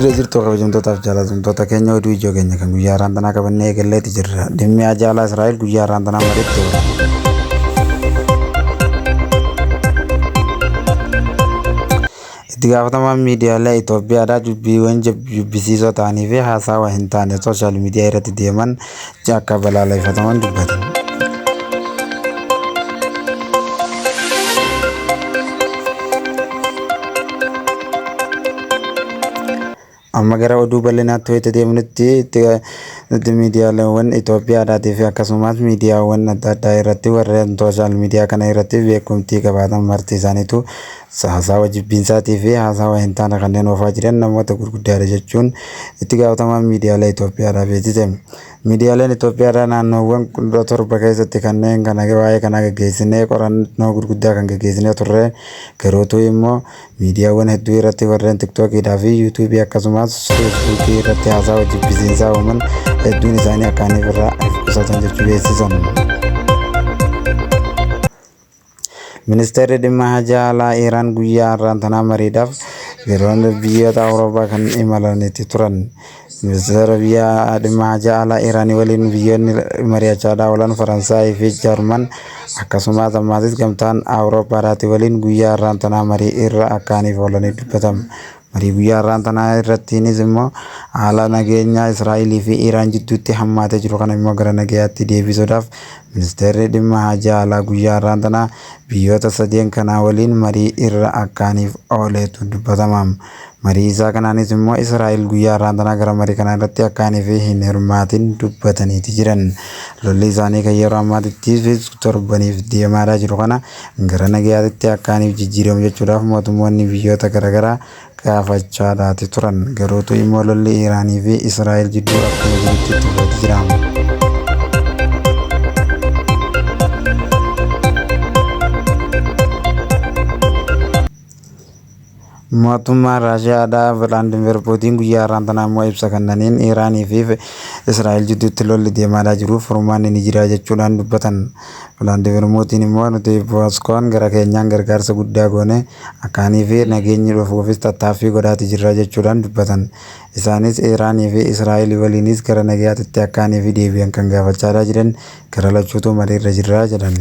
Jirra jirtu kabajamtootaaf jaalatamtoota keenya oduu ijoo keenya kan guyyaa har'aan tanaa qabannee eegalleeti jirra. Dhimmi ajaalaa Israa'el guyyaa har'aan tanaa mariitti oola. Itti gaafatamaan miidiyaalee Itoophiyaadhaa dubbiiwwan jibbisiisoo ta'anii fi haasawaa hin taane sooshaal miidiyaa irratti deeman akka balaaleffataman dubbatan. Amma gara oduu bal'inaatti wayita deemnutti itti miidiyaaleewwan Itoophiyaadhaatii fi akkasumas miidiyaawwan adda addaa irratti warreen sooshaal miidiyaa kana irratti beekumtii qabaatan marti isaaniitu haasawa jibbiinsaatii fi haasawa hin taane kanneen oofaa jiran namoota gurguddaadha jechuun itti gaafatamaan miidiyaalee Itoophiyaadhaa beeksise. Miidiyaaleen Itoophiyaadhaa naannoowwan 17 keessatti kanneen kana waa'ee kanaa gaggeessinee qorannoo gurguddaa kan gaggeessinee turre garuutu immoo miidiyaawwan hedduu irratti warreen tiktookiidhaa fi yuutuubii akkasumas feesbuukii irratti haasawa jibbisiisaa uuman hedduun isaanii akkaaniif irraa of qusatan jechuu beeksisan. Ministeerri dhimma hajaa alaa Iraan guyyaa har'aan tanaa mariidhaaf yeroon biyyoota Awurooppaa kan imalanitti turan. Ministeera biyya dhimma hajaa alaa Iraanii waliin biyyoonni mari'achaa oolan Faransaayii fi Jarman akkasumas ammaatis gamtaan Awurooppaadhaati waliin guyyaa har'aan tanaa marii irra akkaaniif oolanii dubbatama. Marii guyyaa har'aan tanaa irrattiinis immoo haala nageenyaa Israa'elii fi Iraan jidduutti hammaatee jiru kana immoo gara nagayaatti deebisuudhaaf ministeerri dhimma hajaa alaa guyyaa har'aan tanaa biyyoota sadeen kanaa waliin marii irra akkaaniif ooleetu dubbatama. Marii isaa kanaanis immoo Israa'el guyyaa har'aan tanaa gara marii kanaa irratti akkaanii fi hin hirmaatin dubbataniiti jiran. Lolli isaanii kan yeroo ammaatittis torbaniif deemaadhaa jiru kana gara nagayaatti akkaaniif jijjiiramu jechuudhaaf mootummoonni biyyoota garaagaraa gaafachaadhaati turan. Garuutu immoo lolli Iraanii fi Israa'el jidduu akkuma jirutti itti fufeeti jira. Mootummaan Raashiyaadhaa Vilaadimir Puutiin guyyaa har'aan tanaa immoo ibsa kennaniin Iraanii fi Israa'el jidduutti lolli deemaadhaa jiru furmaanni ni jira jechuudhaan dubbatan. Vilaadimir Puutiin immoo nuti Mooskoon gara keenyaan gargaarsa guddaa goone akkaanii fi nageenyi dhufuufis tattaaffii godhaati jirra jechuudhaan dubbatan. Isaanis Iraanii fi Israa'el waliinis gara nagayaatti akkaanii fi deebi'an kan gaafachaadhaa jiran gara lachuutu mariirra jirra jedhan.